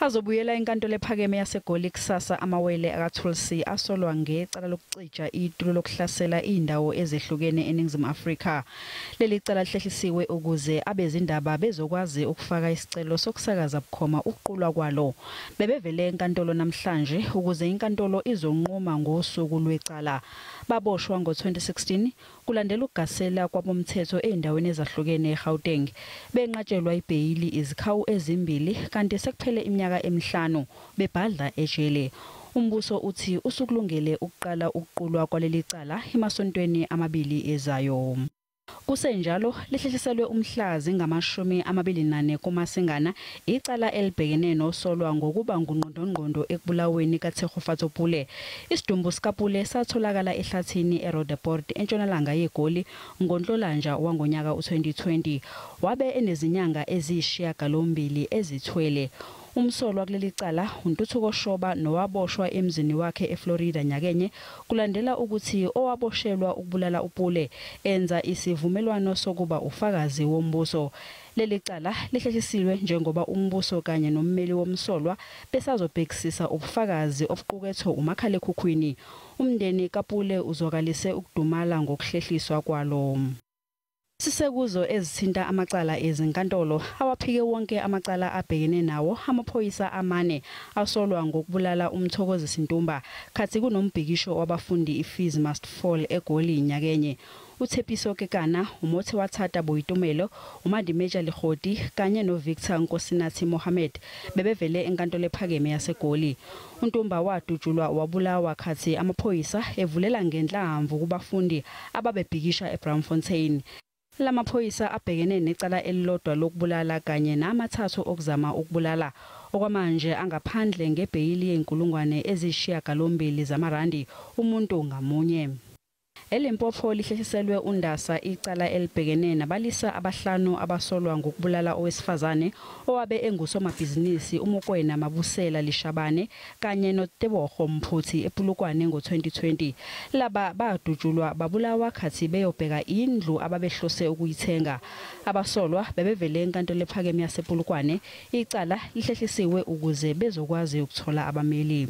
Azobuyela enkantolo ephakeme yaseGoli kusasa amawele akaThulsi asolwa ngecala lokucija itulo lokuhlasela indawo ezehlukene eNingizimu Afrika. Leli cala lihlehlisiwe ukuze abezindaba bezokwazi ukufaka isicelo sokusakaza bukhoma ukuqulwa kwalo. Bebevele enkantolo namhlanje ukuze inkantolo izonquma ngosuku lwecala. Baboshwa ngo-2016 kulandela ukugasela kwabomthetho ezindaweni ezahlukene eGauteng. Benqatshelwa ibheyili izikhawu ezimbili kanti sekuphele iminyaka emihlanu bebhadla ejele. Umbuso uthi usukulungele ukuqala ukuqulwa kwaleli cala emasontweni amabili ezayo. Kusenjalo lihlehliselwe umhla zingama-24 kuMasingana icala elibhekene nosolwa ngokuba ngungqondongqondo ekubulaweni kaTshegofatso Pule. Isidumbu sikaPule satholakala ehlathini eRoodepoort entshonalanga yeGoli ngoNhlolanja wangonyaka u-2020. Wabe enezinyanga eziyisishiyagalombili ezithwele. Umsolwa kuleli cala uNtuthuko Shoba nowaboshwa emzini wakhe eFlorida nyakenye kulandela ukuthi owaboshelwa ukubulala uPule enza isivumelwano sokuba ufakazi wombuso. Leli cala lihlehlisiwe njengoba umbuso kanye nommeli womsolwa besazobhekisisa ubufakazi obuqukethwe umakhalekhukhwini. Umndeni kaPule uzwakalise ukudumala ngokuhlehliswa kwalo. Sisekuzo ezithinta amacala ezinkantolo awaphike wonke amacala abhekene nawo amaphoyisa amane asolwa ngokubulala uMthokozisi Ntumba khathi kunombhikisho wabafundi iFees Must Fall eGoli nyakenye. uTshepiso Kekana, uMothiwathata Boitumelo, uMadimeja Lekgoti kanye noVictor Nkosinathi Mohammed bebevele enkantolo ephakeme yaseGoli. uNtumba wadutshulwa wabulawa khathi amaphoyisa evulela ngenhlamvu kubafundi ababebhikisha eBraamfontein. Lamaphoyisa abhekene necala elilodwa lokubulala kanye namathathu okuzama ukubulala. Okwamanje angaphandle ngebheyili ye-8,000 zamarandi umuntu ngamunye. ELimpopo lihlehliselwe uNdasa icala elibhekene nabalisa abahlanu abasolwa ngokubulala owesifazane owabe engusomabhizinisi uMokwena Mabusela Lishabane kanye noTebogo Mphuthi ePulukwane ngo-2020. Laba badutshulwa babulawa khathi beyobheka indlu ababehlose ukuyithenga. Abasolwa bebevele enkantolo ephakeme yasePulukwane. Icala lihlehlisiwe ukuze bezokwazi ukuthola abameli.